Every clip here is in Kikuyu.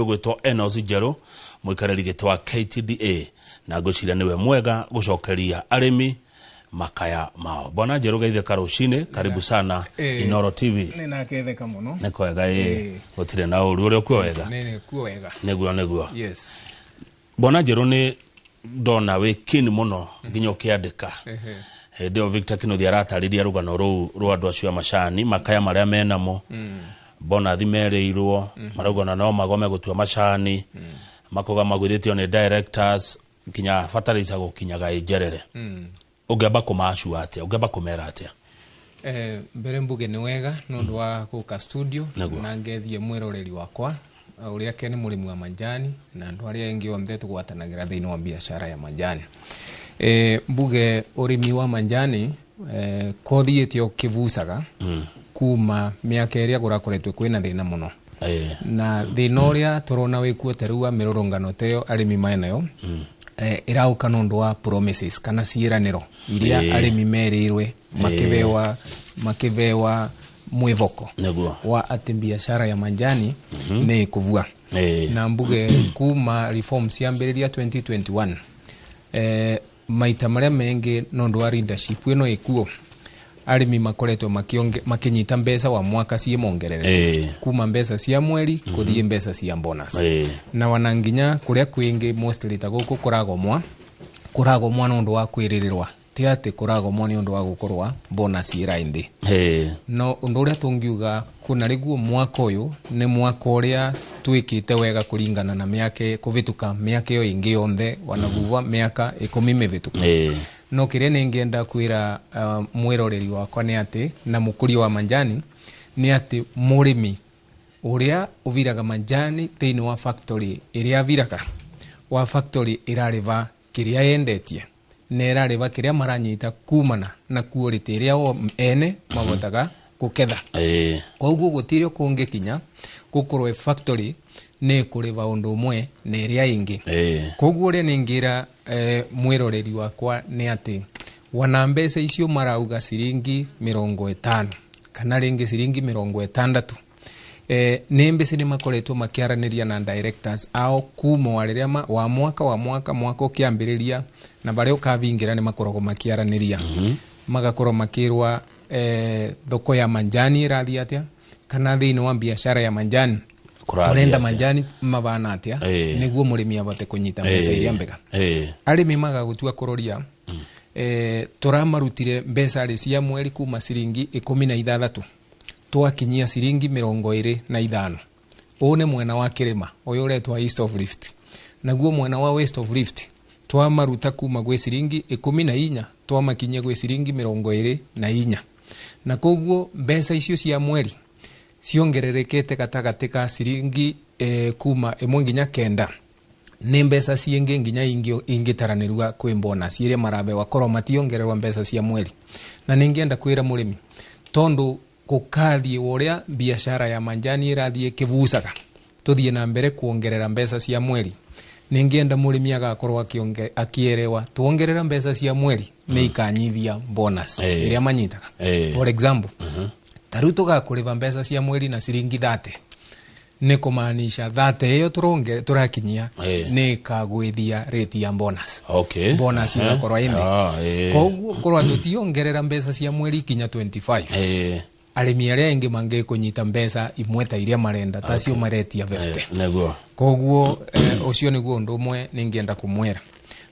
Ũgwĩtwo Enos Njerũ, mũikarĩri gĩtĩ wa KTDA, na ngwĩciria nĩwe mwega gũcokeria arĩmi makaya mao. Bwana Njerũ, geithĩka rũcinĩ, karibu sana Inooro TV. Nĩ naketheka mũno. Nĩ kwega ĩ, gũtirĩ na ũru, ũrĩa ũkuo wega? Nĩ kuo wega. Nĩguo. Yes. Bwana Njerũ, nĩ ndona wĩ keen mũno nginya ũkĩandĩka. Hĩndĩ ĩyo Victor Kinuthia aratarĩria rũgano rũu rwa andũ acio a macani, makaya marĩa menamo, bonathi merĩirwo, marauga ona no magome gũtua macani, makoga magwithĩtio nĩ directors, nginya fertilizer gũkinyaga ĩ njerere. Ũngĩamba kũmacua atĩa? Ũngĩamba kũmera atĩa? Mbere mbuge nĩ wega nĩ ũndũ wa gũka studio. Na ngethie mwĩroreri wakwa ũrĩa ke nĩ mũrĩmi wa manjani na andũ arĩa angĩ othe tũgwatanagĩra thĩinĩ wa biacara ya manjani. Mbuge ũrĩmi wa manjani kothiĩte ũkĩbucaga kuma mĩaka ĩrĩa kũrakoretwo kwĩna thĩna mũno, na thĩna ũrĩa tũrona wĩkuo ta rĩu wa mĩrũrũngano ta ĩyo arĩmi menayo, ĩraũka nĩ ũndũ wa promises kana ciĩranĩro iria arĩmi merĩirwe makĩbewa mwĩvoko wa atĩ biacara ya manjani nĩ ĩkũvua. Na mbuge kuma reforms ciambĩrĩria 2021, maita marĩa mengĩ nĩ ũndũ wa leadership ĩno ĩkuo, arĩmi makoretwo makĩnyita mbeca wa mwaka ciĩ mongerere, kuma mbeca cia mweri kũthiĩ mbeca cia bonus, na wana nginya kũrĩa kwĩngĩ, mostly ta gũkũ kũragomwa nĩ ũndũ wa kwĩrĩrĩrwa, ti atĩ kũragomwa nĩ ũndũ wa gũkorwa bonus ĩraĩ nthĩ. No ũndũ ũrĩa tũngiuga kuna rĩguo mwaka ũyũ nĩ mwaka ũrĩa twĩkĩte wega kũringana na mĩaka kũvĩtũka mĩaka ĩyo ĩngĩ yonthe wanavuva mĩaka 10 mĩvĩtũku. No kĩrĩa nĩngĩenda kwĩra mwĩroreri wakwa nĩ atĩ na mũkũria wa manjani nĩ atĩ mũrĩmi ũrĩa ũviraga manjani thĩinĩ wa factory ĩrĩa aviraga wa factory ĩrarĩva kĩrĩa yendetie na ĩrarĩva kĩrĩa maranyita kumana na quality ĩrĩa o ene mahotaga gũketha. Koguo gũtirĩ kũngĩkinya gũkorwo factory nĩ ĩkũrĩva ũndũ ũmwe na ĩrĩa ĩngĩ. Koguo ũrĩa nĩngĩra mwĩroreri wakwa nĩ atĩ wana mbeca icio marauga ciringi 50 kana rĩngĩ ciringi 60, nĩ mbeca nĩ makoretwo makĩaranĩria na directors ao kuma wa rĩrĩa wa mwaka ũkĩambĩrĩria na barĩa ũkabingĩra, nĩ makoragwo makĩaranĩria, magakorwo makĩrwa thoko ya manjani ĩrathiĩ atĩa kana thĩinĩ wa biacara ya manjani Kũrathiĩ tũrenda atĩa? Manjani mabana atĩa nĩguo mũrĩmi abote kũnyita mbeca iria mbega. Arĩmi magagũtua kũroria, tũramarutire mbeca rĩ cia mweri kuma ciringi 16 twakinyia ciringi 25. Ũũ nĩ mwena wa kĩrĩma ũyũ ũretwo East of Rift, naguo mwena wa West of Rift twamaruta kuma gwĩ ciringi 14 twamakinyia gwĩ ciringi 24, na koguo mbeca icio cia mweri ciongererekete gatagatĩ ka ciringi kuma 1 nginya 9. Nĩ mbeca ciĩngĩ nginya ingĩtaranĩrua kwĩ bonus iria marabewa korwo mationgererwa mbeca cia mweri. Na nĩngĩenda kwĩra mũrĩmi tondũ gũkathiĩ ũrĩa biacara ya manjani ĩrathiĩ ĩkĩbucaga tũthiĩ na mbere kuongerera mbeca cia mweri, nĩngĩenda mũrĩmi agakorwo akĩerewa tuongerera mbeca cia mweri nĩ ikanyithia bonus ĩrĩa manyitaga. For example, ta rĩu tũgakũrĩva mbeca cia mweri na ciringi 30, nĩ kũmaanisha 30 ĩyo tũrakinyia nĩ ĩkagwĩthia rate ya bonus. Bonus ĩgakorwo ĩ thĩ. Koguo korwo tũtiongerera mbeca cia mweri kinya 25, arĩmi arĩa aingĩ mangĩkũnyita mbeca imwe ta iria marenda tacio maretia 50. Koguo ũcio nĩguo ũndũ ũmwe nĩngĩenda kũmwĩra.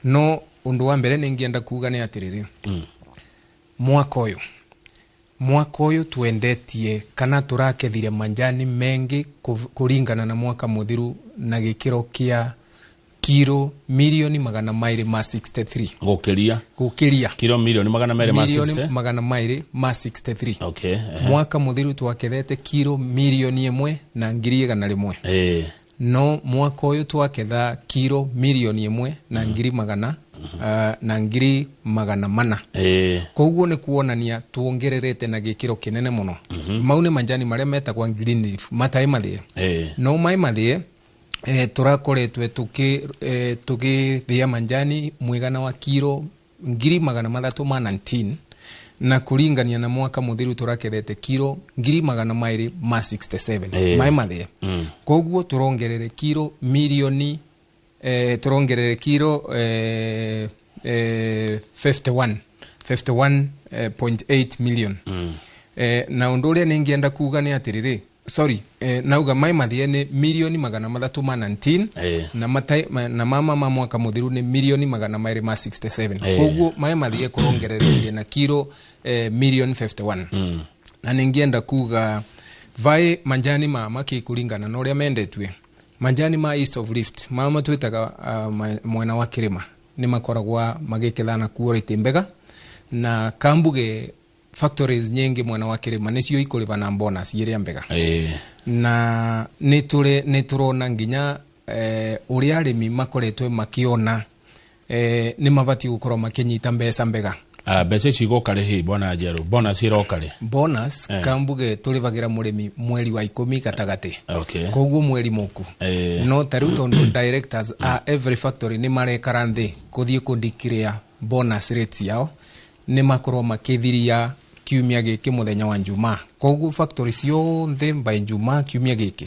No ũndũ wa mbere nĩngĩenda kuga nĩ atĩrĩrĩ, mwaka ũyũ twendetie kana tũrakethire manjani mengi kũringana na mwaka mũthiru na gĩkĩro kĩa kiro mirioni 263. Gũkĩria. Gũkĩria. Kiro mirioni 200 mirioni 60 263. Okay. Mwaka mũthiru twakethete kiro 1,100,000, no mwaka ũyũ twaketha kiro 1,100,000 na 400,000. Koguo nĩ kuonania tuongererete na gĩkĩro kĩnene mũno. Mau nĩ manjani marĩa metagwo green leaf matarĩ mathĩe. No maĩ mathĩe, tũrakoretwe tũgĩthĩa manjani mũigana wa kiro 319,000. Na kũringania na mwaka mũthiru tũrakethete kiro 267,000 maĩ mathĩe. Koguo tũrongerere kiro milioni tũrongerere kiro 51 51.8 million. Na ũndũ ũrĩa nĩngĩenda kuga nĩ atĩrĩrĩ, sorry, nauga maĩ mathĩe nĩ milioni 319 na, matai, na mama ma mwaka mũthiru nĩ milioni 267. Koguo maĩ mathĩe kũrongererekire na kiro milioni 51. Na ningĩenda kuga vai manjani mama kĩkũringana na ũrĩa mendetue manjani ma East of Rift mama twĩtaga mwena wa kĩrĩma nĩ makoragwa magĩkethana quality mbega, na kambuge factories nyingi mwena wa kĩrĩma nĩcio ikũrĩba na bonus iria mbega. Na nĩ tũrona nginya ũrĩa arĩmi makoretwo makiona nĩ mabatiĩ gũkorwo makĩnyita mbeca mbega. Ah, mbeca ici igoka rĩ hĩ, bwana Njerũ? Bonus iroka rĩ? Bonus kambuge tũrĩbagĩra mũrĩmi mweri wa 10 gatagatĩ. Koguo mweri mũku. No ta rĩu tondũ directors a every factory nĩ marekara nthĩ kũthiĩ kũdeclare bonus rates yao, nĩ makorwo makĩthiria kiumia gĩkĩ mũthenya wa Njumaa. Koguo factory ciothe by Njumaa kiumia gĩkĩ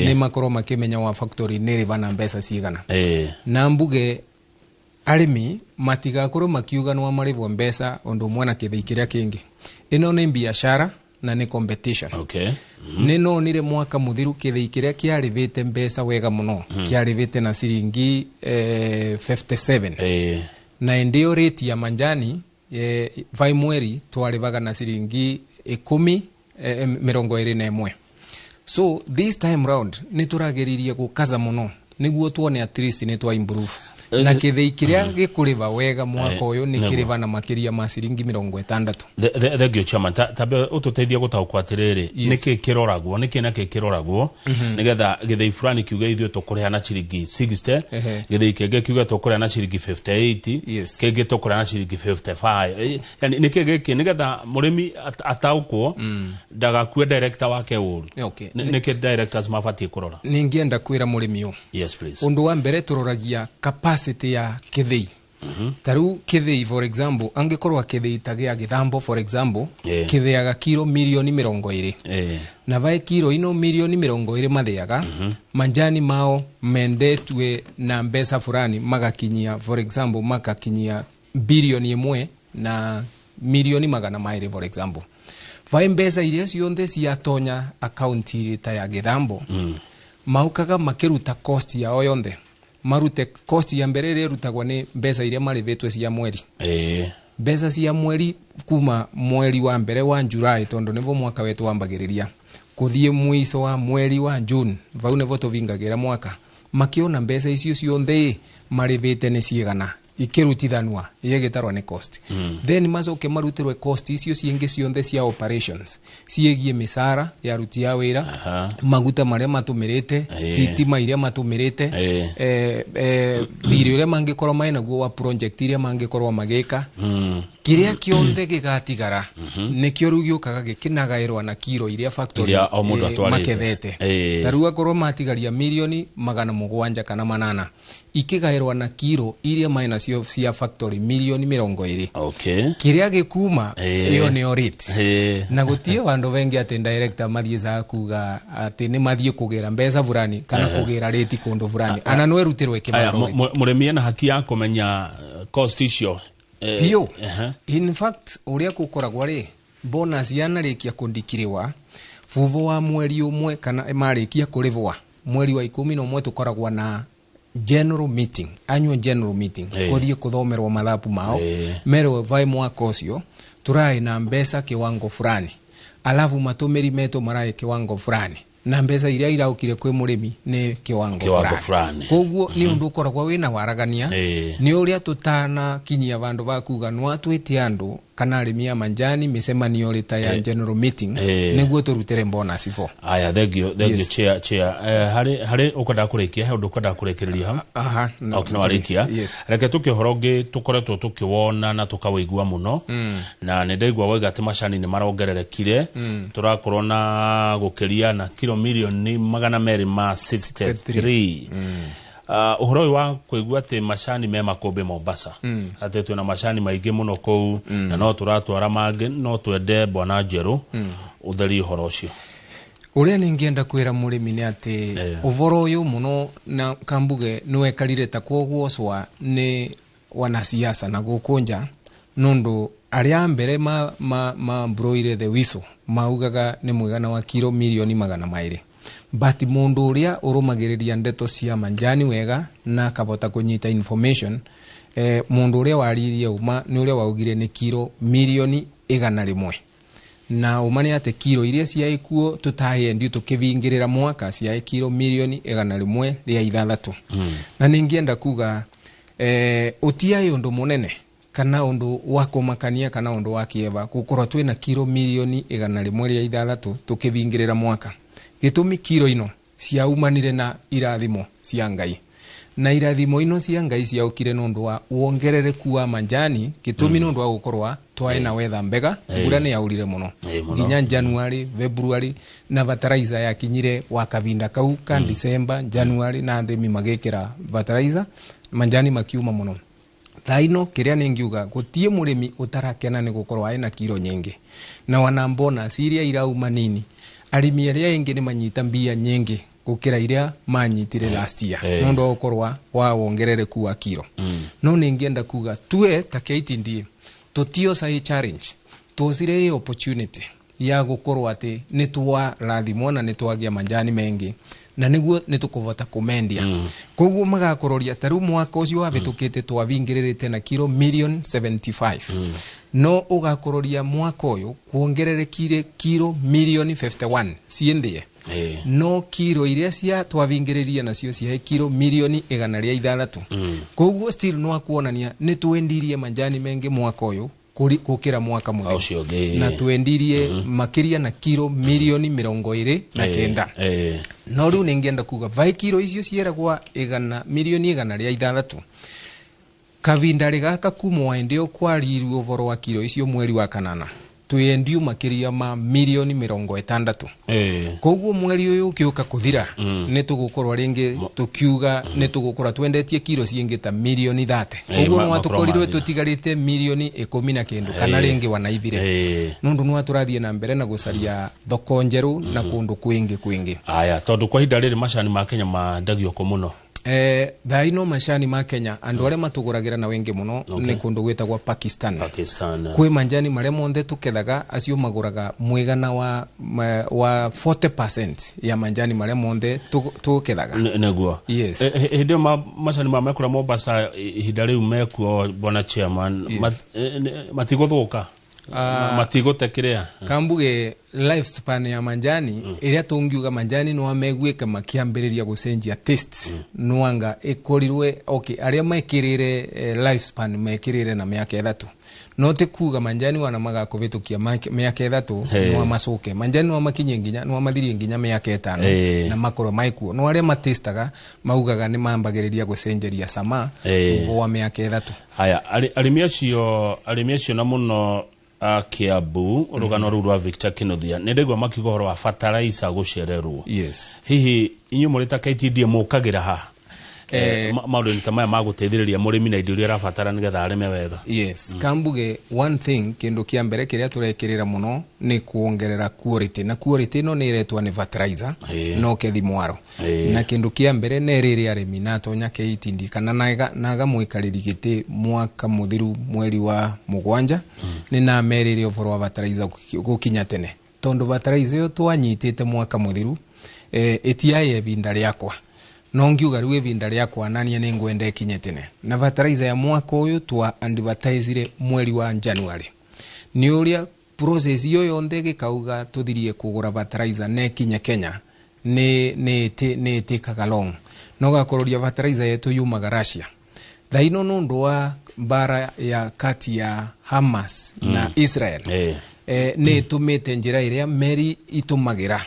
nĩ makorwo makĩmenya wa factory nĩ rĩba na mbeca cigana. Na mbuge arĩmi matigakorwo makiuga nĩ marĩbwo mbeca ũndũ ũmwe na kĩthĩi kĩrĩa kĩngĩ. Ĩno nĩ biashara na nĩ competition. Nĩ nonire mwaka mũthiru kĩthĩi kĩrĩa kĩarĩbĩte mbeca wega mũno kĩarĩbĩte na ciringi 57. Na ĩndĩ ĩyo rate ya manjani vai mweri twarĩbaga na ciringi 10 21. So this time round nĩ tũrageririe gũkaza mũno nĩguo tuone at least nĩ twa improve, na kĩthĩi kĩrĩa gĩkũrĩba wega mwaka ũyũ nĩ kĩrĩba na makĩria ma ciringi 60. Thank you, chairman. Tambe ũtũteithie gũtaũkwo atĩrĩrĩ, nĩkĩ kĩroragwo, nĩkĩ na kĩ kĩroragwo nĩgetha gĩthĩi fulani kiuge ithuĩ tũkũrĩha na ciringi 60, gĩthĩi kĩngĩ kiuge tũkũrĩha na ciringi 58, kĩngĩ tũkũrĩha na ciringi 55? Yani nĩkĩ gĩkĩ nĩgetha mũrĩmi ataũkwo ndagakue director wake ũru? Nĩkĩ directors mabatiĩ kũrora? Ningĩenda kwĩra mũrĩmi ũũ. Yes, please. Ũndũ wa mbere tũroragia capacity ya kĩthĩi. Ta rĩu kĩthĩi, for example, angĩkorwo kĩthĩi ta gĩa Gĩthambo, for example, kĩthĩaga kiro milioni 20. Na vae kiro ino milioni 20 mathĩaga, manjani mao mendetue na mbeca fulani magakinyia, for example, makakinyia 1,200,000,000, for example. Vae mbeca iria cionthe ciatonya akaunti ta ya Gĩthambo, maukaga makĩruta cost yao yonthe, marute cost ya mbere ĩrĩa ĩrutagwo nĩ mbeca iria marĩbĩtwe cia mweri. Mbeca cia mweri kuma mweri wa mbere wa July, tondu nĩvo mwaka wetu wambagĩrĩria, kũthiĩ mwico wa mweri wa June, vau nĩvo tũvingagĩra mwaka. Makĩona mbeca icio cionthe marĩbĩte nĩ cigana ikĩrutithanua igĩgitarwo nĩ cost. Then macoke marutirwe cost icio ciingĩ cionthe cia operations ciĩgiĩ mĩcara ya aruti a wĩra, maguta marĩa matũmĩrĩte, thitima iria matũmĩrĩte, thirĩ ũrĩa mangĩkorwo marĩ naguo wa project iria mangĩkorwo magĩka. Kĩrĩa kĩonthe gĩgatigara nĩkĩo rĩu gĩũkaga gĩkĩnagaĩrwa na kiro iria factory Iria o mũndũ atwarĩte. makethete. Ta rĩu akorwo matigaria 700,000 kana 800, ikĩgaĩrwa na kiro iria marĩ nacio cia factory milioni 20. Kĩrĩa gĩkuma, ĩyo nĩyo rate. Na gũtirĩ vandũ vengi atĩ director mathiĩcaga kuga atĩ nĩ mathiĩ kũgĩra mbeca fulani kana kũgĩra rate kũndũ fulani ana no ĩrutĩrwo Aya, ĩkĩbarwo. Mũrĩmi ena haki ya kũmenya cost icio? Biũ. In fact, ũrĩa gũkoragwo rĩ, bonus yanarĩkia kũndikiriwa vuvo wa mweri ũmwe kana marĩkia kũrĩbwa mweri wa 11, tũkoragwo na general meeting, annual general meeting, kũthiĩ kũthomerwo mathabu mao, merwo vai mwaka ũcio tũraĩ na mbeca kiwango fulani, alafu matũmĩri metũ maraĩ kiwango fulani, na mbeca iria iraũkire kwĩ mũrĩmi nĩ kiwango Kiwango fulani. Koguo nĩ ũndũ ũkoragwo wĩna waragania. Nĩ ũrĩa tũtanakinyia vandũ va kuga nwatwĩte andũ kana arĩmi a manjani mĩcemanio rĩ ta ya general meeting nĩguo tũrutĩre bonus bo. Aya, thank you, thank you. Chair, harĩ ũkwendaga kũrĩkia, he ũndũ ũkwendaga kũrĩkĩrĩria hau? Aha, no, Okay, nĩwarĩkia. Yes. Reke tũke ũhoro ũngĩ tũkoretwo tũkĩwona na tũkawĩigua mũno, na nĩ ndaigua waiga atĩ macani nĩ marongererekire, tũrakorwo na gũkĩria na kiro 263,000,000. Ũhoro ũyũ wa kũigua atĩ macani me makũmbĩ Mombasa, atĩ twĩna macani maingĩ mũno kũu na no tũratwara mangĩ, no twende bwana Njerũ ũtherie ũhoro ũcio. Uria ningienda kwira murimi ni ati uvoro uyu muno na kambuge niwekarire ta kwoguocwa ni wanasiasa na gukunja nundu aria mbere ma mbroire the whistle maugaga ni mwigana wa kiro milioni 200, but mundu uria urumagiriria ndeto cia manjani wega na akabota kunyita information, mundu uria waririe uma ni uria waugire ni kiro milioni 101, na umane ate kiro iria ciaikuo tutayendio tukivingirira mwaka ciai kiro milioni 106. Na ningienda kuga utiai undu munene kana undu wa kumakania kana undu wa kieva gukorwo twina kiro milioni 106 tukivingirira mwaka. Gitumi kiro ino ciaumanire na irathimo cia Ngai, na irathimo ino cia Ngai ciaukire nundu wa wongerereku wa manjani. Gitumi nundu wa gukorwa twae na weather mbega, mbura ni yaurire muno nginya January, February, na fertilizer yakinyire wa kavinda kau ka December, January, na andimi magikira fertilizer manjani makiuma muno. Thaino kiria ningiuga gutie murimi utarakena ni gukorwa aina kiro nyingi, na wanambona ciria irauma nini arimi aria ingi ni manyita mbia nyingi gukira iria manyitire last year nundu wa gukorwa wa wongerereku wa kiro. No ningienda kuga tue ta KTDA tutio sai challenge tucire opportunity ya gukorwa ati ni twarathimwo na ni twagia manjani mengi na niguo ni tukuvota kumendia. Koguo magakororia ta riu mwaka ucio wabitukite twabingirite na kiro milioni 75, no ugakororia mwaka uyu kuongererekire kiro milioni 51 cienthie, no kiro iria cia twabingiririe nacio cia kiro milioni 106. Koguo still no akuonania ni twendirie manjani mengi mwaka uyu gukira mwaka muthiru, na twendirie makiria na kiro milioni 29. No riu ningienda kuga vai kiro icio cieragwa milioni 106 kavinda rigaka kumwa ndio kwarirwo uvoro wa kiro icio mweri wa kanana twendiu makiria ma milioni 60. Koguo mweri uyu ukiuka kuthira ni tugukorwa ringi tukiuga ni tugukorwa twendetie kiro ciingi ta milioni 30. Koguo no atukorirwe tutigarite milioni 10 na kindu kana ringi wanaithire, nundu no aturathie na mbere na gucaria thoko njeru na kundu kwingi kwingi. Aya, tondu kwa ihinda riri macani ma Kenya mandagio ko muno. Thaino macani ma Kenya andu aria matuguragira na wengi muno ni kundu gwitagwa Pakistan. Kwi manjani maria monthe tukethaga acio maguraga mwigana wa 40% ya manjani maria monthe tukethaga. Niguo. Yes. Hindi ĩyo macani ma mekura Mombasa ihinda riu mekuo bwana chairman, matiguthuka, matigute kiria kambuge lifespan ya manjani iria tungiuga manjani no ameguike makiambiriria gucenjia taste, nwanga ikorirwe okay aria mekirire lifespan mekirire na miaka 3, no ti kuga manjani wana magakubitukia miaka 3 no macuke manjani no makinye nginya no mathirie nginya miaka 5 na makorwo maikuo, no aria matestaga maugaga ni mambagiriria gucenjeria cama wa miaka 3. Haya, arimi acio na muno Kiambu rugano ruru rwa Victor Kinuthia ni ndaigua makiuga ũhoro wa fertilizer gucererwo. Yes. Hihi inyuĩ mũrĩ ta KTDA mũkagira ha maũndũ ta maya ma gũteithĩrĩria mũrĩmi na indo iria arabatara nĩgetha arĩme wega? Yes. Kambuge one thing kindu kia mbere kiria turekirira muno ni kuongerera quality, na quality no ni iretwa ni fertilizer no kethi mwaro, na kindu kia mbere ne riri arimi na tonya KTDA kana naga mwikariri giti mwaka muthiru mweri wa mugwanja ni na merire uvoro wa fertilizer gukinya tene, tondu fertilizer yo twanyitite mwaka muthiru itiaye ibinda riakwa, no ngiuga riu ibinda riakwa nania ni ngwenda ikinye tene, na fertilizer ya mwaka uyu twa advertisire mweri wa January, ni uria process iyo yonthe gikauga tuthirie kugura fertilizer ne kinya Kenya ni tikaga long, no gakororia fertilizer yetu yumaga Russia. Thaino nundu wa mbara ya kati ya Hamas na Israel ni tumite njira iria meri itumagira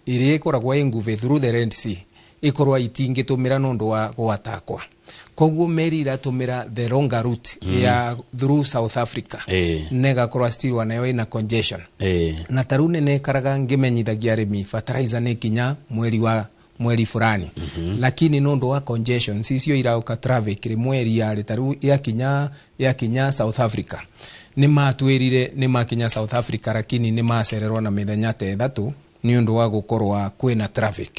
iria ikoragwo ĩ nguvi through the Red Sea ikorwa itingitumira nundu wa gwatakwa, koguo meri iratumira the longer route ya through South Africa, negakorwa still wanayo ina congestion, na taru nene karaga ngimenyithagia arimi fertilizer ni kinya mweri wa Mweri fulani, lakini nundu wa congestion icio irauka, traffic rimwe riarĩ ta rĩu yakinya South Africa, nĩ matwĩrire nĩ makinya South Africa, lakini nĩ macererwo na mĩthenya ta 3 nĩ ũndũ wa gũkorwa kwĩna traffic.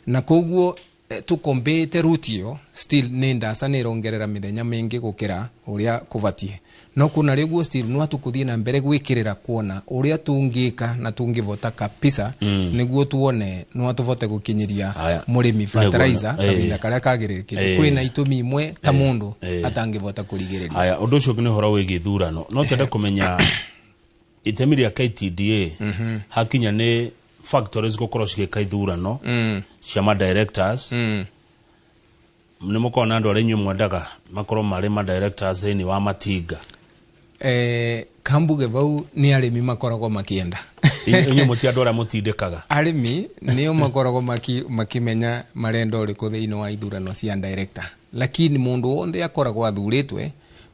Na koguo tũkombĩte route ĩyo still nĩ ndaca, nĩ ĩrongerera mĩthenya mĩingĩ gũkĩra ũrĩa kũbatiĩ. No kuna rĩguo still no tũkũthiĩ na mbere gwĩkĩrĩra kuona ũrĩa tũngĩka na tũngĩvota kabisa, nĩguo tuone no tũvote gũkinyĩria Aya. mũrĩmi fertilizer kahinda karĩa kagĩrĩrĩkĩte. Kwĩna itũmi imwe ta mũndũ atangĩvota kũrigĩrĩria. Aya, ũndũ ũcio ũngĩ nĩ ũhoro wĩgiĩ ithurano. No twende kũmenya itemi rĩa KTDA hakinya nĩ factories gũkorwo cigĩka ithurano cia ma directors. Nĩ mũkorwo na andũ arĩa inyuĩ mwendaga makorwo marĩ ma directors thĩinĩ wa matinga? Kambuge vau nĩ arĩmi makoragwo makĩenda. Inyuĩ mũti andũ arĩa mũtindĩkaga? Arĩmi nĩo makoragwo makĩmenya marenda ũrĩkũ thĩinĩ wa ithurano cia director, lakini mũndũ wothe akoragwo athurĩtwe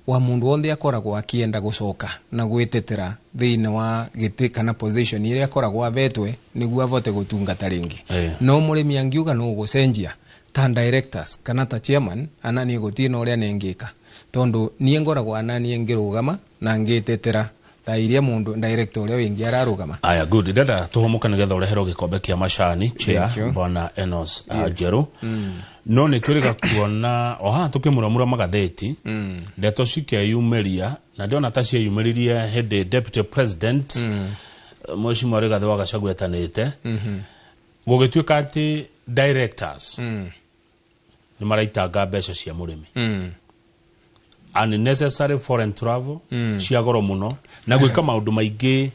wa mũndũ wothe akoragwo akĩenda gũcoka na gwĩtetera thĩinĩ wa gĩtĩ kana position ĩrĩa akoragwo avetwe nĩguo avote gũtungata rĩngĩ. No mũrĩmi angiuga no gũcenjia ta directors kana ta chairman, ana niĩ gũtirĩ na ũrĩa nĩngĩka, tondũ niĩ ngoragwo ana niĩ ngĩrũgama na ngĩtetera ta iria mũndũ director ũrĩa wĩngĩ ararũgama. Aya, good. Ndĩrenda tũhũmũke nĩgetha ũreherwo gĩkombe kĩa macani, chair. Thank you. Bwana Enos Njerũ, no nĩ twĩrĩga kuona o haha tũkĩmuramura magathĩti ndeto cikeyumĩria, na ndĩrona ta cieyumĩririe hĩndĩ deputy president, Mheshimiwa Rigathĩ wa Gachagua, etanĩte gũgĩtuĩka atĩ directors nĩ maraitanga mbeca cia mũrĩmi, unnecessary foreign travel cia goro mũno na gwĩka maũndũ maingĩ,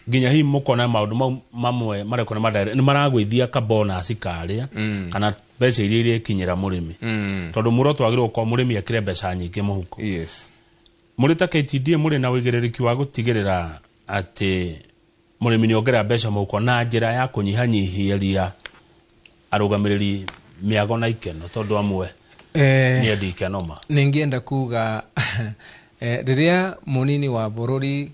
nginya hihi mũkona maũndũ mau mamwe marekwo nĩ maragwĩthia kabonus karĩa kana mbeca iria irekinyĩra mũrĩmi, tondũ muoroto wagĩrĩirwo gũkorwo mũrĩmi ekĩre mbeca nyingĩ mũhuko. Mũrĩ ta KTDA, mũrĩ na ũigĩrĩrĩki wa gũtigĩrĩra atĩ mũrĩmi nĩ ongerera mbeca mũhuko na njĩra ya kũnyihanyihĩria arũgamĩrĩri mĩago na ikeno, tondũ amwe nĩ endi ikeno ma? Ningĩenda kuga rĩrĩa mũnini wa bũrũri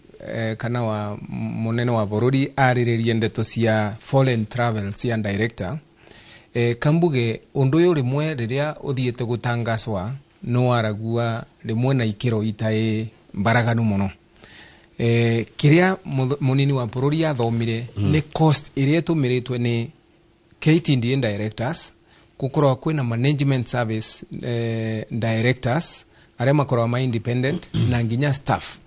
kana wa mũnene wa bũrũri arĩrĩrie ndeto cia foreign travel cia director, kambuge ũndũ ũyũ rĩmwe rĩrĩa ũthiĩte gũtangaswa nĩ waragua rĩmwe na ikĩro itaĩ mbaraganu mũno. Kĩrĩa mũnini wa bũrũri athomire nĩ cost ĩrĩa ĩtũmĩrĩtwe nĩ KTDA directors gũkorwo kwĩna management service, directors arĩa makoragwo ma independent na nginya staff,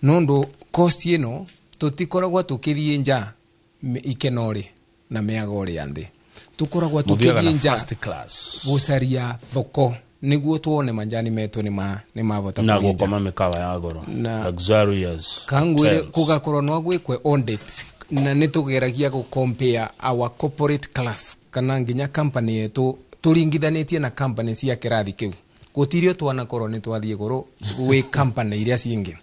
nondu cost ĩno tũtikoragwo tũkĩthiĩ nja ikeno rĩ na mĩago rĩ ya thĩ, tũkoragwo Mũthiaga tũkĩthiĩ na nja first class gũcaria thoko nĩguo tuone manjani metũ nĩ mavota na kũthiĩ nja. gũkoma mĩkawa ya goro, luxurious kangwire hotels. Kugakorwo no gwikwe audit na nĩ tũgeragia gũ compare our corporate class kana nginya company yetu tũringithanĩtie na company cia kĩrathi kĩu. Gũtirio twanakorwo nĩ twathiĩ gũrũ gwĩ company iria cingĩ.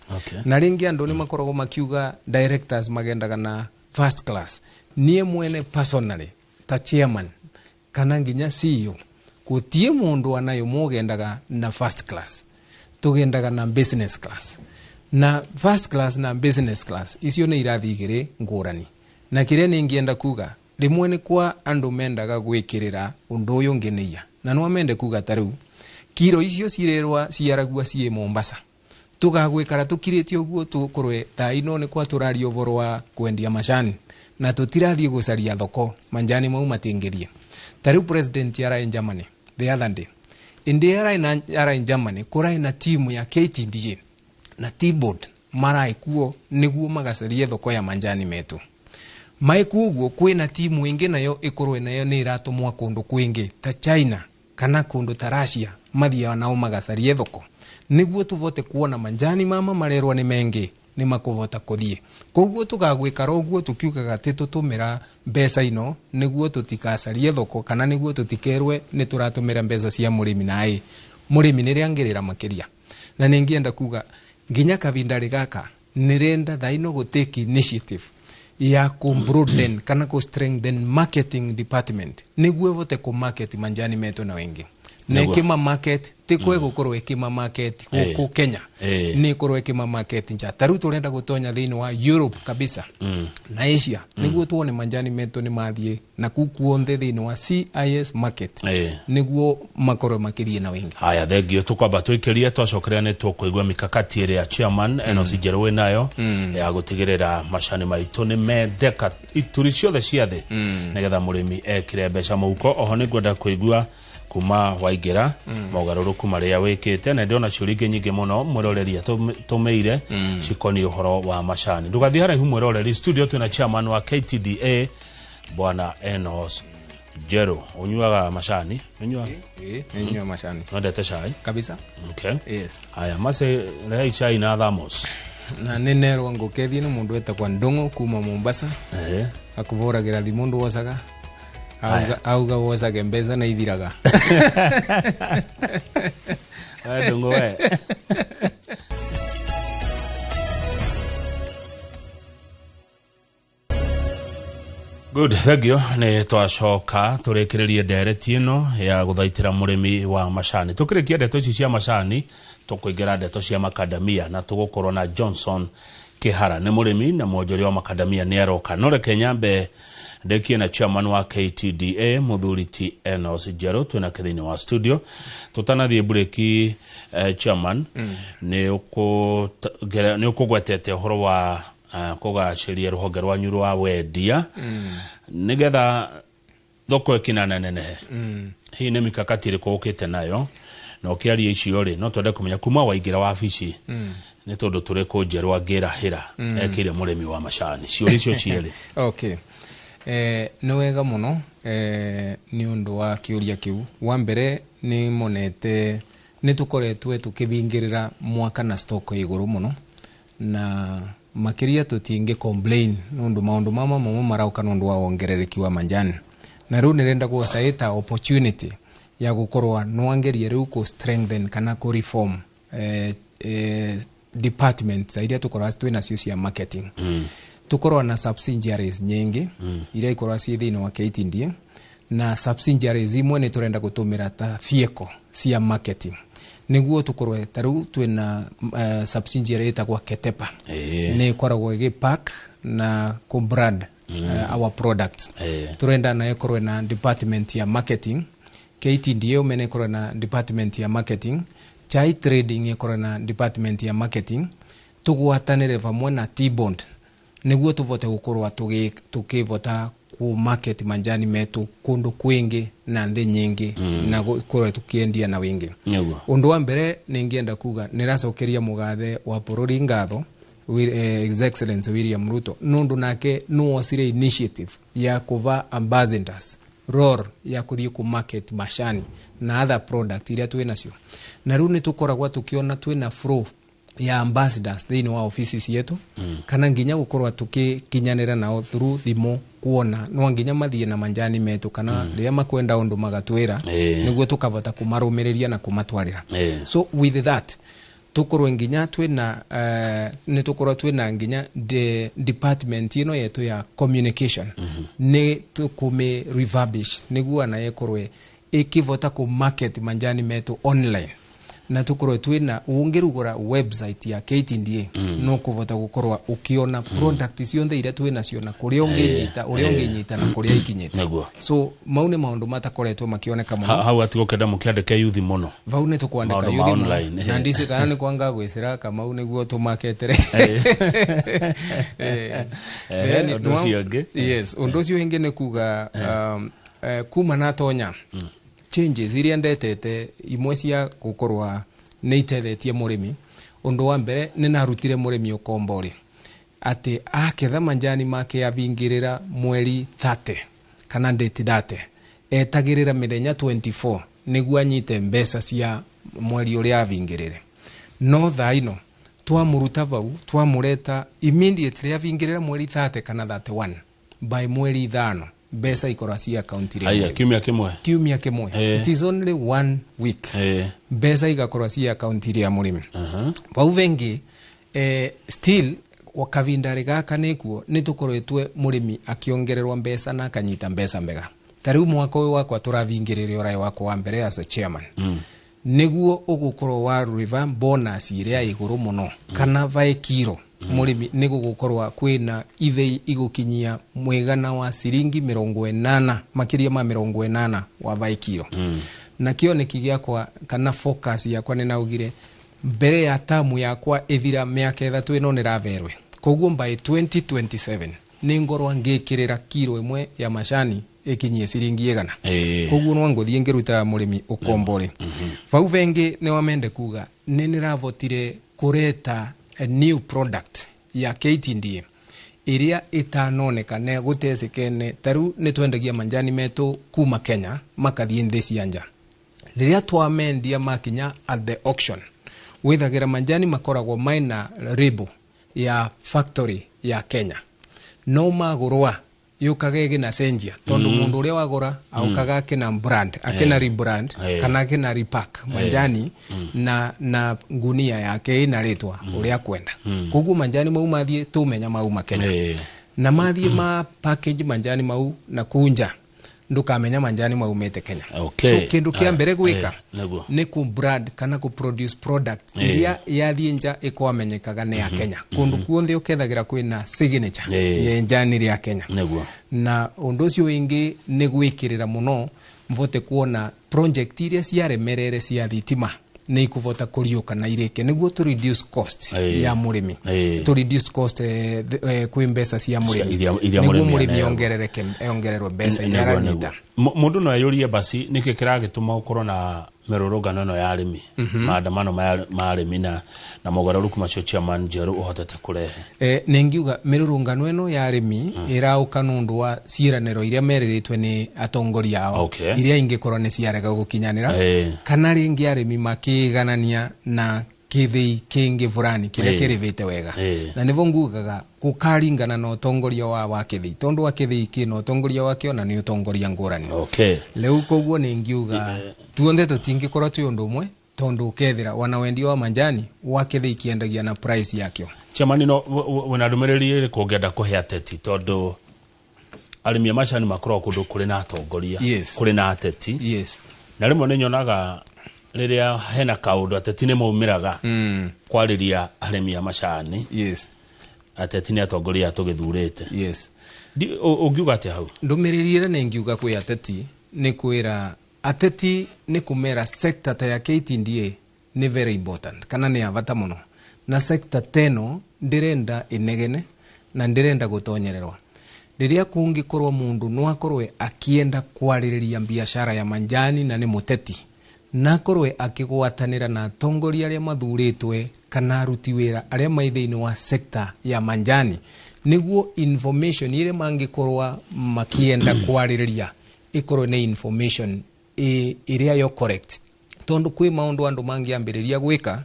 Na rĩngĩ andũ nĩ makoragwo makiuga directors magendaga na first class. Niĩ mwene personally ta chairman kana nginya CEO, gũtiĩ mũndũ anayo mũgendaga na first class, tũgendaga na business class. Na first class na business class icio nĩ irathi igĩrĩ ngũrani. Na kĩrĩa nĩngĩenda kuga rĩmwe nĩ kwa andũ mendaga gwĩkĩrĩra ũndũ ũyũ ngĩnĩia na no mende kuga ta rĩu kiro icio cirerwa ciaragua ciĩ Mombasa, tũgagwĩkara tũkirĩte ũguo tũkorwe thaa ino nĩ kwa tũraria ũboro wa kwendia macani na tũtirathiĩ gũcaria thoko, manjani mau matingĩthiĩ. Ta rĩu president araĩ Germany the other day, indi araĩ Germany kũraĩ na timu ya KTDA na tea board maraĩ kuo nĩguo magacarie thoko ya manjani metu. Maĩ kuo ũguo kwĩna timu ĩngĩ nayo ĩkorwe nayo nĩ ĩratũmwa kũndũ kwĩngĩ ta China kana kũndũ ta Russia, mathiaga nao magacarie thoko nĩguo tũvote kuona manjani mama marerwa nĩ mengĩ nĩ makũvota kũthiĩ. Koguo tũgagwĩkara ũguo tũkiugaga atĩ tũtũmĩra mbeca ino nĩguo tũtikacarie thoko kana nĩguo tũtikerwe nĩ tũratũmĩra mbeca cia mũrĩmi naĩ mũrĩmi nĩrĩa angĩrĩra makĩria. Na nĩngĩenda kuga nginya kavindarĩ gaka nĩrenda thaa ino gũ take initiative ya ku broaden kana ku strengthen marketing department nĩguo ĩvote ku market manjani metu na wengi. Na Nĩguo. ĩkĩma market ti kwe gũkorwo ĩkĩma market gũkũ Kenya, nĩ ĩkorwo ĩkĩma market nja. Ta rĩu tũrenda gũtonya thĩinĩ wa Europe kabisa na Asia, nĩguo tuone manjani metũ nĩ mathiĩ na kuu kuonthe thĩinĩ wa CIS market, nĩguo makorwo makĩthiĩ na wĩingĩ. Haya, thengio. Tukwamba twikirie, twacokeria nĩ tũkũigua mikakati ĩrĩa chairman Enos Njerũ wĩ nayo ya gũtigĩrĩra macani maitũ nĩ mendeka ituri ciothe cia thĩ, nĩgetha mũrĩmi ekĩre mbeca mũhuko. Oho nĩ ngwenda kũigua kuma waingĩra mogarũrũku marĩa wĩkĩte, na ndĩrona ciũria ingĩ nyingĩ mũno mwĩroreri atũmĩire cikoniĩ ũhoro wa macani. Ndũgathiĩ haraihu, mwĩroreri. Studio twĩna chairman wa KTDA, Bwana Enos Njerũ. Ũnyuaga macani? Ũnyuaga? Nĩnyua macani. Wendete cai? Kabisa. Okay. Yes. Haya, mace rehei chai na thamos. Na nĩ nerwo ngũkethie nĩ mũndũ wĩtagwa Ndũng'ũ kuma Mombasa. Akũbũragĩra thimũ ndwocaga, auga wocage mbeca na ithiraga. We Ndũng'ũ we. Good, thank you. Nĩ twacoka tũrĩkĩrĩrie ndereti ĩno ya gũthaitĩra mũrĩmi wa macani. Tũkĩrĩkia ndeto ici cia macani, tũkũingĩra ndeto cia makadamia na tũgũkorwo na Johnson Kĩhara, nĩ mũrĩmi na mwonjoria wa makadamia, nĩ aroka. No reke nyambe ndĩkie na chairman wa KTDA, mũthuri ti Enos Njerũ, twĩnake thĩinĩ wa studio. Tũtanathiĩ mburĩki, chairman, nĩ ũkũgwetete ũhoro wa kũgacĩria rũhonge rwanyu rwa wendia nĩgetha thoko ĩkinana nenehe. Hihi nĩ mikakati ĩrĩkũ ũkĩte nayo? Na ũkĩaria icio rĩ, no twende kũmenya kuma waingĩra wabici nĩ tũndũ tũrĩkũ njerũ angĩrahĩra ekĩire mũrĩmi wa macani. Ciũria icio cierĩ. Okay, nĩ wega mũno, nĩ ũndũ wa kĩũria kĩu. Wa mbere, nĩ monete nĩ tũkoretwe tũkĩbingĩrĩra mwaka na stock ĩ igũrũ mũno, na makĩria tũtingĩ complain nũndũ maũndũ mama momo marauka nũndũ wa wongerereki wa manjani. Na rĩu nĩrenda guoca ĩta opportunity ya gũkorwa nwangerie rĩu kũ strengthen kana kũ reform department iria tũkorwa twĩ nacio cia marketing. Tũkorwa na subsidiaries nyingĩ iria ikorwa ciĩ thĩinĩ wa KTDA, na subsidiaries imwe nĩ tũrenda gũtũmĩra ta vehicle cia marketing, nĩguo tũkorwe ta rĩu twĩna subsidiary ĩtagwo Ketepa. Nĩ ĩkoragwo ĩgĩ pack na kũ brand our products. Tũrenda nayo ĩkorwe na department ya marketing, KTDA omene ĩkorwe na department ya marketing, Chai Trading ĩkorwe na department ya marketing, tũgwatanĩre vamwe na T-Bond nĩguo tũvote gũkorwo tũkĩvota ku market manjani metu kundu kwingi na nthi nyingi, na gukorwo tukiendia na wingi. Undu wa mbere ningienda kuga niracokeria mugathe wa bururi ngatho, His Excellency William Ruto, nundu nake nuwocire initiative ya kuva ambassadors role ya kuthie ku market macani na other product iria twi nacio. Na riu ni tukoragwa tukiona twina flow ya ambassadors thiini wa ofisi cietu, kana nginya gukorwa tukikinyanira nao through thimu, kuona no nginya mathie na manjani metu kana riria makwenda undu magatwira, niguo tukavota kumarumiriria na kumatwarira. So with that, tukorwo nginya twina ni tukorwo twina nginya the department ino yetu ya communication, ni tukumi refurbish niguo na ikorwe ikivota ku market manjani metu online, na tukorwo twina ungirugura website ya KTDA, no kuvota gukorwa ukiona product cionthe iria twinacio na kuria unginyita, uria unginyita na kuria ikinyite. So mau ni maundu matakoretwo makioneka muno. Hau atigukenda mukiandike yuthi muno. Vau ni tukwandika Maundu ma yuthi muno. online, Na ndisi kana ni kwanga gwicira Kamau niguo tumaketere. Undu ucio ungi? Yes, undu ucio ungi ni kuga, kuma natonya changes iria ndetete imwe cia gukorwa nĩ itethetie mũrĩmi. Ũndũ wa mbere, nĩ narutire mũrĩmi ũkombori atĩ aketha manjani make abingĩrĩra mweri 30 kana date 30, etagĩrĩra mĩthenya 24 nĩguo anyite mbeca cia mweri ũrĩa abingĩrĩre. No thaa ino twamũruta vau, twamũreta immediately abingĩrĩra mweri 30 kana 31, by mweri 5 mbeca ikorwa ci account ria Aya, mweri. kiumia kimwe. Kiumia kimwe. It is only 1 week. Mbeca igakorwa ci account ria mũrĩmi. Vau vengi, still wakavindari gaka nikuo nitukoretwe mũrĩmi akiongererwo mbeca na akanyita mbeca mbega. Ta rĩu mwaka ũyũ wakwa tũravingĩrĩria ũraĩ wakwa wa mbere as a chairman, nĩguo ũgũkorwo warĩva bonus ĩrĩa igũrũ mũno kana vae kiro mũrĩmi nĩ gũgũkorwo kwĩna ithei igũkinyia mwĩgana wa ciringi 80, makĩria ma 80 wa vae kiro. Na kĩoneki gĩakwa kana focus yakwa nĩ naugire mbere ya tamu yakwa ĩthira mĩaka 3 ĩno nĩraverwe, koguo by 2027 nĩ ngorwo ngĩkĩrĩra kiro ĩmwe ya macani ĩkinyie ciringi 100. Koguo no ngũthiĩ ngĩrutaga mũrĩmi ũkombore. Vau vengi nĩ wamende kuga nĩ nĩravotire kũreta a new product ya KTDA ĩrĩa ĩtanoneka na gũtecekene. Ta rĩu nĩ twendagia manjani metũ kuma Kenya makathiĩ nthĩ cia nja. Rĩrĩa twamendia makinya at the auction, wĩthagĩra manjani makoragwo mena label ya factory ya Kenya, no magũrwa yũkaga ĩgĩna cenjia tondu mundu uria wagura aukaga akina brand, akina rebrand kana akina repack manjani na ngunia yake ina ritwa uria kwenda. Koguo manjani mau mathie tumenya mauma Kenya na mathie ma package manjani mau na kunja ndukamenya manjani maumete Kenya. So kindu kia mbere gwika ni ku brand kana ku produce product iria yathie nja ikwamenyekaga ni ya Kenya. Kundu kuonthe ukethagira kwina signature ya njani ria Kenya. Na undu ucio wingi ni gwikirira muno mvote kuona project iria ciaremerere cia thitima ni ikuvota kuriuka na irike niguo to reduce cost ya murimi, to reduce cost kwi mbeca cia murimi, niguo murimi ongerereke, ongererwe mbeca iria aranyita. Mundu no ayurie basi niki kiragituma ukorwo na mirurungano ino ya arimi, maandamano ma arimi na mogaruruku macio chairman Njeru uhotete kurehe? Ningiuga mirurungano ino ya arimi irauka nundu wa ciiraniro iria meriritwe ni atongoria ao, iria ingikorwo ni ciarega gukinyanira, kana ringi arimi makiganania na kithii kingi burani kiria kirivite wega. Na nivo ngugaga gukaringana na utongoria wa kithii, tondu wa kithii kina utongoria wakio na ni utongoria ngurani. Leu koguo ningiuga tuonthe tutingikorwo twi undu umwe, tondu ukethira wana wendia wa manjani wa kithii kiendagia na price yakio. Chairman, no wena ndumiriri iriku ungienda kuhe ateti, tondu arimi a macani makoragwo kundu kuri na atongoria, kuri na ateti? Na rimwe ni nyonaga riria hena kaundu ateti ni maumiraga kwariria arimi a macani. Ateti ni atongoria tugithurite. Ungiuga atia hau? Ndumiriri ira ningiuga kwi ateti ni kwira ateti ni kumera sector ta ya KTDA ni very important kana ni ya bata muno, na sector teno ndirenda inegene na ndirenda gutonyererwa. Riria kungikorwo mundu no akorwe akienda kwaririria biashara ya manjani na ni muteti, na akorwe akigwatanira na atongoria aria mathuritwe kana aruti wira aria mai thiini wa sector ya manjani, niguo information iria mangikorwa makienda kwaririria ikorwe ni information iria yo correct, tondu kwi maundu andu mangiambiriria gwika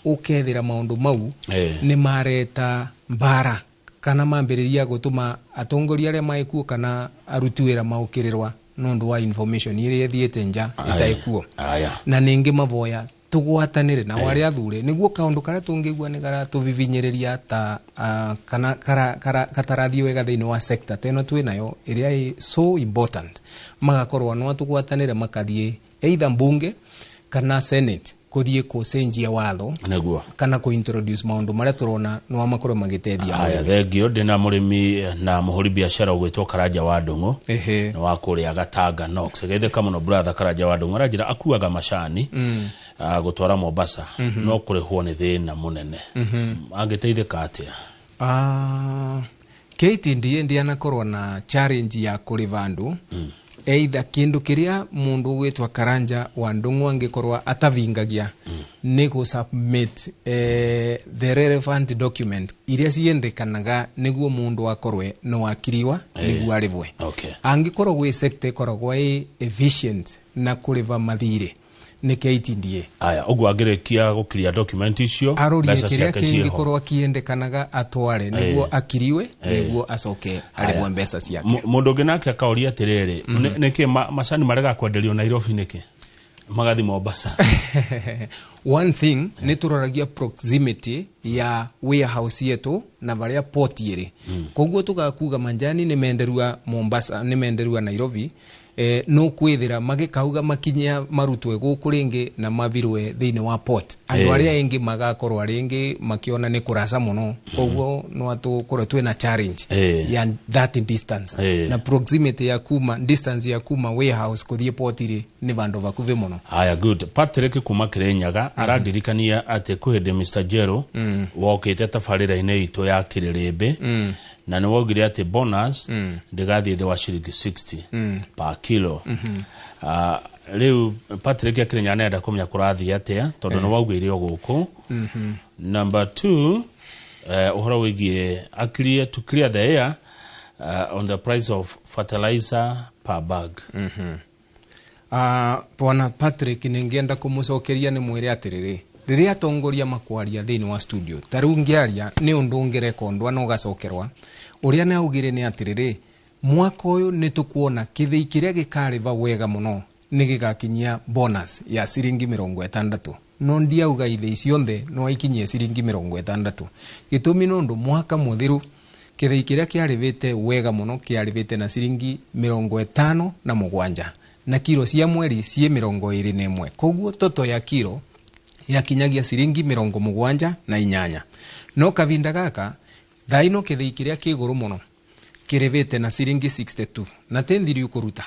ukethira maundu mau ni mareta mbara kana mambiriria gutuma atongoria aria maikuo kana aruti wira maukirirwa nundu wa information iria ithiite nja itaikuo. Na ningi mavoya tugwatanire na aria athure niguo kaundu karia tungigua ni garatuvivinyiriria ta kana katarathie wega thiini wa sector teno twi nayo iria so important, magakorwo no tugwatanire makathie either mbunge kana senate kuthie kucenjia watho kana ku introduce maundu maria turona no makorwo magitethia. Aya, thengio. Ndina murimi na muhuri biashara ugwitwo Karanja wa Ndung'u na wa kuria Gatanga Knox. Geithĩka muno brother Karanja wa Ndung'u. Aranjira akuaga macani gutwara Mombasa, no kurihwo ni thina munene. Angiteithĩka atia? KTDA ndianakorwo na challenge ya kuriva andu either kindu kiria mundu ugwitwa Karanja wa Ndung'u angikorwa atavingagia ni ku submit the relevant document iria ciendekanaga niguo mundu akorwe no akiriwa niguo arivwe. Angikorwo gwi sector ikoragwo i efficient na kuriva mathire ni KTDA. Aya, uguo angirikia gukiria document icio mbeca ciake ciho kiendekanaga atware niguo akiriwe niguo acoke arivwe mbeca ciake. Mundu ungi nake akauria atiriri, niki macani marega kwenderio Nairobi niki magathi Mombasa? One thing ni turoragia proximity ya warehouse yetu na varia port iri. Koguo tugakuga manjani ni menderua Mombasa, ni menderua Nairobi, No kwithira magikauga makinya marutwe guku ringi na mavirwe thiini wa port andu aria engi magakorwa ringi makiona ni kurasa muno koguo no atukorwo twina challenge ya that distance na proximity ya kuma distance ya kuma warehouse kuthie port ri ni vandu vakuvi muno. Haya, good. Patrick kuma Kirinyaga aradirikania ati kwĩ Mr. Jero wokite tabarĩra-inĩ itũ ya Kĩrĩrĩmbĩ na nĩ waugire atĩ bonus ndĩgathiĩ thĩ wa ciringi 60 per kilo. Rĩu Patrick Akĩrĩnyaga nĩarenda kũmenya kũrathiĩ atĩa tondũ nĩ waugire o gũkũ. Number 2, ũhoro wĩgiĩ to clear the air on the price of fertilizer per bag. Bwana Patrick ningienda kumucokeria ni mwire atiriri riria atongoria makwaria thiini wa studio ta riu ngiaria ni undu ungirekondwa no gacokerwa uria na augire ni atiriri mwaka uyu ni tukuona kithii kiria gikariva wega muno ni gigakinyia bonus ya ciringi 60 no ndiauga ithii cionthe no ikinyie ciringi 60 gitumi nundu mwaka muthiru kithii kiria kiarivite wega muno kiarivite na ciringi 57 na kiro cia mweri cie 21 koguo toto ya kiro yakinyagia ciringi 78 no kavinda gaka thaino kithii kiria kiguru muno kirivite na ciringi 62 na tethiri ukuruta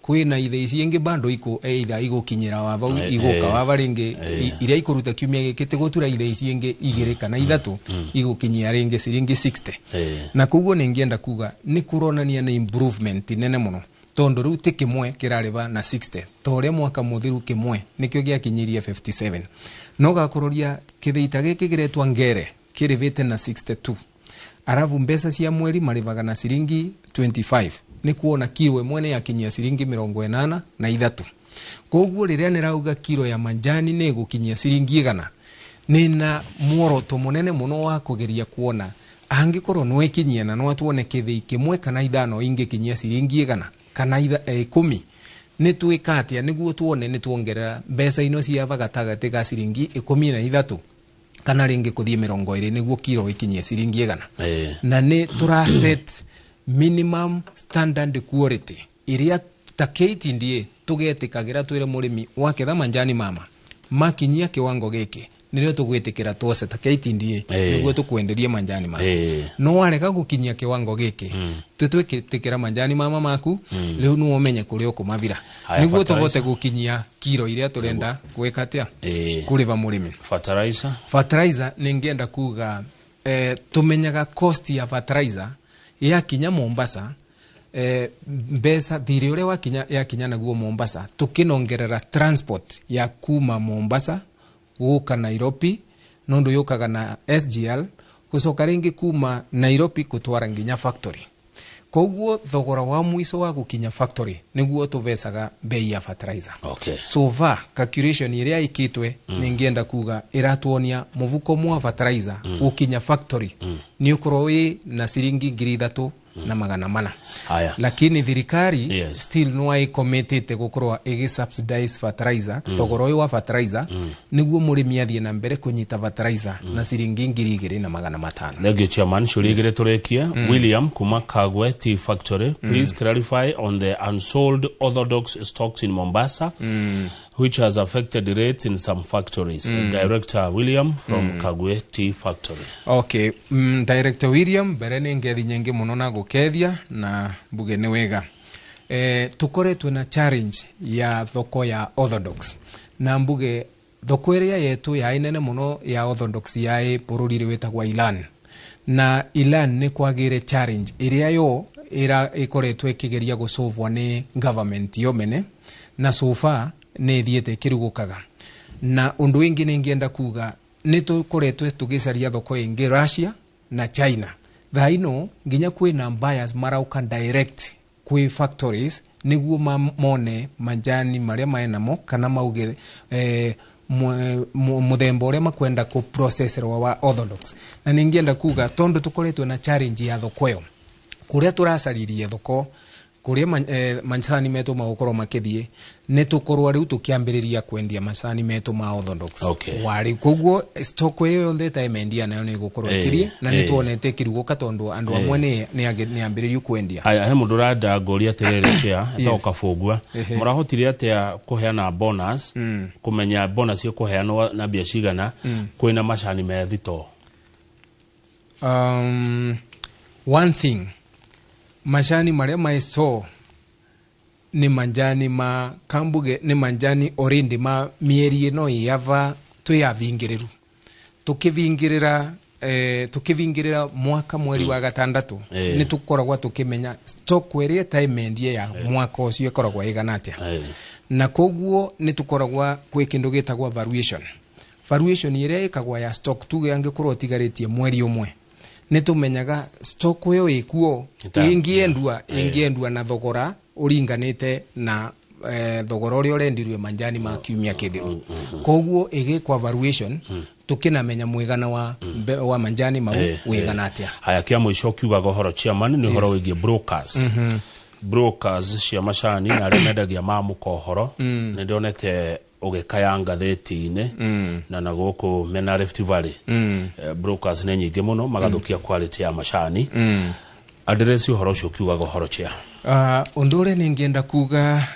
kwina ithii ciingi bado iko eitha igukinyira wava iguka wava ringi iria ikuruta kiumia giki tigutura ithii ciingi igiri kana ithatu igukinyia ringi ciringi 60 na koguo ningienda kuga ni kuronania ni improvement nene muno tondu riu ti kimwe kirariva na 60 ta uria mwaka muthiru kimwe nikio giakinyirie 57 no gakuroria kithiita giki kiretwa ngere kirivite na 62 arafu mbeca cia mweri marivaga na ciringi 25 ni kuona kiro imwe ni yakinyia ciringi 83 koguo riria nirauga kiro ya manjani ni gukinyia ciringi 100 nina muoroto munene muno wa kugeria kuona angikorwo no ikinyia na no tuone kithii kimwe kana ithano ingikinyia ciringi 100 kana 10 ni twika atia niguo tuone ni tuongerera mbeca ino cia gatagati ga ciringi 13 kana ringi kuthie 20 niguo kiro ikinyie ciringi 100 na ni turaset minimum standard quality iria ta KTDA tugetikagira twire murimi waketha manjani mama makinyia kiwango giki nirio tugwitikira twose ta KTDA niguo tukwenderia manjani mama no warega gukinyia kiwango giki tutwikitikira manjani mama maku riu no umenye kuria ukumavira niguo tuvote gukinyia kiro iria turenda gwika atia kuriva murimi. Fertilizer ningienda kuga tumenyaga cost ya fertilizer yakinya Mombasa mbeca thiri uria wakinya yakinya naguo Mombasa tukinongerera transport ya kuma Mombasa guka Nairobi nundu yukaga na SGL gucoka ringi kuma Nairobi gutwara nginya factory koguo thogora wa mwico wa gukinya factory niguo tuvecaga bei ya fertilizer. So far calculation iria ikitwe ningienda kuga iratuonia muvuko mwa fertilizer gukinya factory ni ukorwo wi na ciringi 3400. Lakini thirikari still no ai committed gukorwa igi subsidize fertilizer thogora uyu wa fertilizer niguo murimi athie na mbere kunyita fertilizer na ciringi 2500. Thank you chairman. Shuri turekia William kuma Kagwe Tea Factory, please clarify on the unsold orthodox stocks in Mombasa which has affected the rates in some factories. Director William from Kagwe Tea Factory. Okay, Director William mbere ni ngethi nyingi muno na gukethia na mbuge ni wega. Tukoretwe na challenge ya thoko ya orthodox na mbuge thoko iria yetu ya inene muno ya orthodox ya bururi witagwa Iran na Iran ni kwagire challenge iria yo ira ikoretwe ikigeria gucovwo ni government yo mene na so far ni thiete kirugukaga na undu wingi ningienda kuga ni tukoretwe tugicaria thoko ingi Russia na China thaino nginya kwina buyers marauka direct kwi factories niguo mone manjani maria maenamo kana mauge muthemba uria makwenda ku processerwa wa orthodox na ningienda kuga tondu tukoretwe na challenge ya thoko iyo kuria turacaririe thoko Kuria macani metu magukorwo makithie ni tukorwo riu tukiambiriria kwendia macani metu ma orthodox. Wari koguo stock iyo yonthe ta mendia nayo ni gukorwo ikirie na ni tuonete kiruguka tondu andu amwe ni ambiririe kwendia. Aya, he mundu randa ngoria atiriri chia etagwo Kabungua, murahotire atia kuheana bonus, kumenya bonus ikuheanwo na mbia cigana kwina macani me thito? One thing, macani maria ma store ni manjani ma kambuge, ni manjani orindi ma mieri ino yava twiyavingiriru tukivingirira tukivingirira mwaka mweri wa gatandatu ni tukoragwa tukimenya stock ĩrĩa ĩtaimendie ya mwaka ũcio ĩkoragwo ĩigana atĩa. Na koguo ni tukoragwa kwi kindu gitagwa valuation. Valuation ĩrĩa ĩkagwa ya stock tuge angĩkorwo tigarĩtie mweri ũmwe ni tumenyaga stock ĩyo ĩkuo ĩngĩendua na thogora ũringanĩte na thogora ũrĩa ũrendirwe manjani ma kiumia kĩthiru. Koguo ĩgĩkwa valuation tukinamenya mwigana wa manjani mau wigana atia. Haya, kia mwisho kiugaga ũhoro chairman ni ũhoro wĩgiĩ brokers. Brokers cia macani na arĩa mendagia ma mũkohoro, nĩ ndonete ũgĩkaya ngathĩti-inĩ na gũkũ mena Rift Valley. Brokers nĩ nyingĩ mũno magathukia quality ya macani. Address ũhoro ũcio kiugaga ũhoro chia. Ũndũ ũrĩa ningĩenda kuga,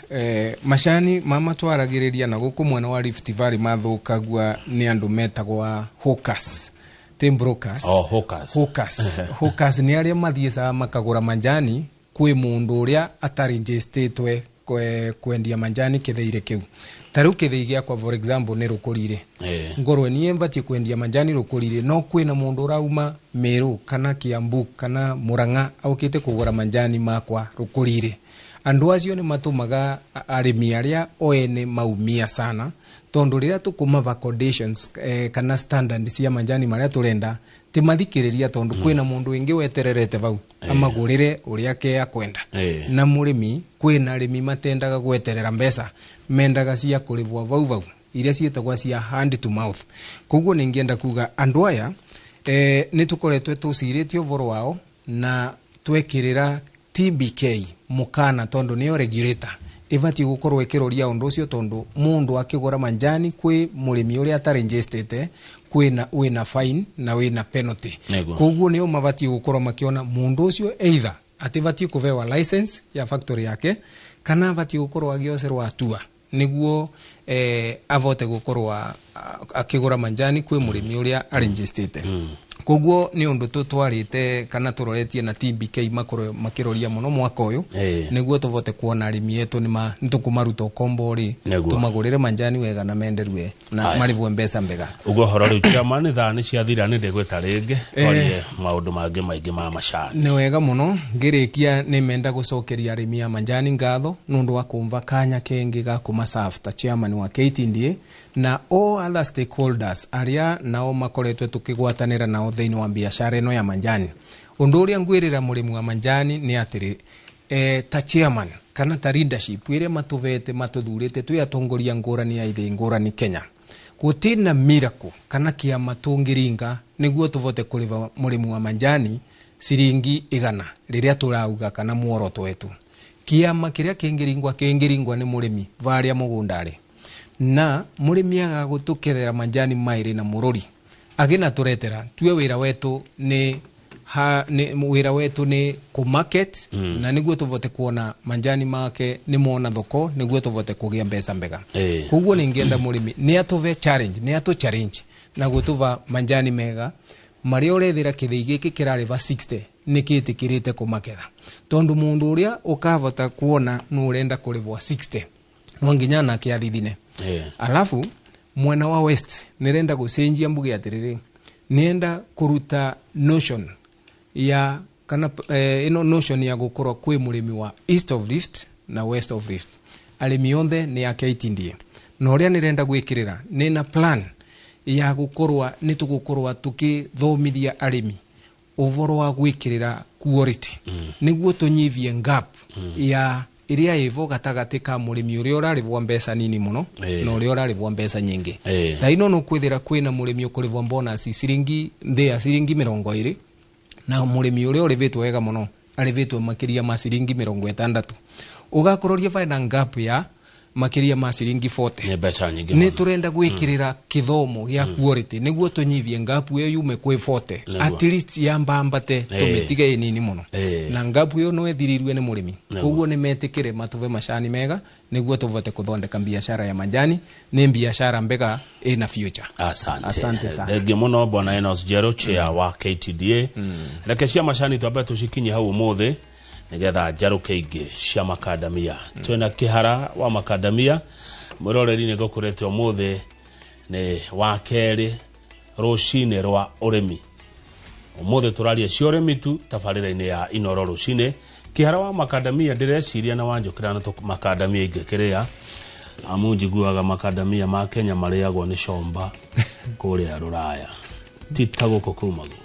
macani mamatwaragĩrĩria na gũkũ mwena wa Rift Valley mathũkagua nĩ andũ metagwa hawkers, ti brokers. Oh, hawkers. Hawkers. Hawkers nĩ arĩa mathiĩcaga makagũra manjani kwĩ mũndũ ũrĩa atarĩnjĩstĩtwe kwendia manjani kĩthĩire kĩu. Ta rĩu kĩthĩi gĩakwa for example nĩ Rũkũrire. Ngorwe niĩ mbatie kwendia manjani Rũkũrire, no kwĩna mũndũ ũrauma Meru kana Kiambu kana Murang'a aukĩte kũgũra manjani makwa Rũkũrire. Andũ acio nĩ matũmaga arĩmi arĩa oene maumia sana, tondũ rĩrĩa tũkũmava conditions kana standard cia manjani marĩa tũrenda timathikĩrĩria, tondũ kwĩna mũndũ ũngĩ wetererete vau amagũrĩre ũrĩa ke akwenda. Na mũrĩmi, kwĩna arĩmi matendaga gweterera mbeca, mendaga cia kũrĩbwo vau vau iria ciĩtagwo cia hand to mouth. Koguo nĩngĩenda kuga andũ aya nĩ tũkoretwo tũcirĩtie ũboro wao na twekĩrĩra TBK mũkana, tondũ nĩyo regulator ĩbatiĩ gũkorwo ĩkĩroria ũndũ ũcio, tondũ mũndũ akĩgũra manjani kwĩ mũrĩmi ũrĩa atarĩnjĩstĩte kwĩna wĩna fine na wĩna penalty. Koguo nĩo mabatiĩ gũkorwo makĩona mũndũ ũcio either atibatiĩ kũbewa license ya factory yake kana abatiĩ gũkorwo agĩocerwo hatua nĩguo avote gũkorwo akĩgũra manjani kwĩ mũrĩmi ũrĩa arĩnjĩstĩte. Koguo nĩ ũndũ tũtwarĩte kana tũroretie na TBK makorwo makĩroria mũno mwaka ũyũ nĩguo tũvote kuona arĩmi etũ nĩ tũkũmaruta ũkombo rĩ tũmagũrĩre manjani wega na menderue na marĩbwe mbeca mbega. Ũguo ũhoro rĩu chairman, thaa nĩ ciathira, nĩ ndĩgwĩta rĩngĩ twarie maũndũ mangĩ maingĩ ma macani. Nĩ wega mũno. Ngĩrĩkia nĩ menda gũcokeria arĩmi a manjani ngatho nũndũ wa kũmva kanya kengĩ ga kũmaserve ta chairman wa KTDA na all other stakeholders arĩa nao makoretwo tukigwatanĩra nao thĩinĩ wa biacara ĩno ya manjani. Ũndũ ũrĩa ngwĩrĩra mũrĩmi wa manjani nĩ atĩrĩ, ta chairman kana ta leadership ĩrĩa matũvete matũthurĩte twĩ atongoria ngũrani ya ithĩ ngũrani Kenya, gũtirĩ miracle kana kĩama tũngĩringa nĩguo tũvote kũrĩva mũrĩmi wa manjani ciringi 100 rĩrĩa tũrauga kana muoroto wetu. Kĩama kĩrĩa kĩngĩringwa kĩngĩringwa nĩ mũrĩmi varĩa mũgũnda arĩ, na mũrĩmi aga gũtũkethera manjani maĩrĩ na mũrũri agĩna tũretera tue wĩra wetu nĩ wĩra wetu nĩ kũ-market na nĩguo tũvote kuona manjani make nĩ mona thoko nĩguo tũvote kũgĩa mbeca mbega. Koguo nĩngĩenda mũrĩmi nĩ atũve challenge, nĩ atũ challenge na gũtũva manjani mega marĩa ũrethera kĩthĩi gĩkĩ kĩrarĩva 60 nĩ kĩtĩkĩrĩte kũmaketha, tondũ mũndũ ũrĩa ũkavota kuona nĩ ũrenda kũrĩvwo 60 no nginya nake athithine. Alafu mwena wa west nĩrenda gũcenjia mbuge atĩrĩrĩ, nĩenda kũruta notion ya kana ĩno notion ya gũkorwo kwĩ mũrĩmi wa east of Rift na west of Rift, arĩmi othe nĩ a KTDA. Na ũrĩa nĩrenda gwĩkĩrĩra nĩ na plan ya gũkorwo nĩ tũgũkorwo tũkĩthomithia arĩmi ũboro wa gwĩkĩrĩra quality nĩguo tũnyivie gap ya ĩrĩa ĩvo gatagatĩ ka mũrĩmi ũrĩa ũrarĩbwo mbeca nini mũno na ũrĩa ũrarĩbwo mbeca nyingĩ. Ta ino nũkwĩthĩra kwĩna mũrĩmi ũkũrĩbwo bonus ciringi nthĩ ya ciringi 20 na mũrĩmi ũrĩa ũrĩvĩtwo wega mũno Arĩvĩtwo makĩria ma ciringi 60, ũgakororia baina gap ya makĩria ma ciringi 40. Nĩ mbeca nyingĩ Nĩ mũno. Tũrenda gwĩkĩrĩra kĩthomo gĩa quality nĩguo tũnyivie gap ĩyo yume kwĩ 40, at least yambambate, tũmĩtige ĩnini mũno. Na gap ĩyo no ĩthirirwe nĩ mũrĩmi. Koguo nĩ metĩkĩre matũve macani mega nĩguo tũvote kũthondeka biashara ya majani. Nĩ biashara mbega ĩna future. Asante. Asante sana. Thengiũ mũno, bwana Enos Njeru, chair wa KTDA. Reke cia macani twambe tũcikinye hau ũmũthĩ nĩgetha njarũke ingĩ cia makandamia. Twĩna kĩhara wa makandamia. Mwĩroreri, nĩ ngũkũrĩte ũmũthĩ nĩ wa kerĩ, rũcinĩ rwa ũrĩmi. Ũmũthĩ tũraria cia ũrĩmi tu tabarĩra-inĩ ya Inoro rũcinĩ. Kĩhara wa makandamia, ndĩreciria na wanjũkĩra na makandamia ingĩkĩrĩa, amu njiguaga makandamia ma Kenya marĩagwo nĩ comba kũrĩa rũraya, ti ta gũkũ kumagwo.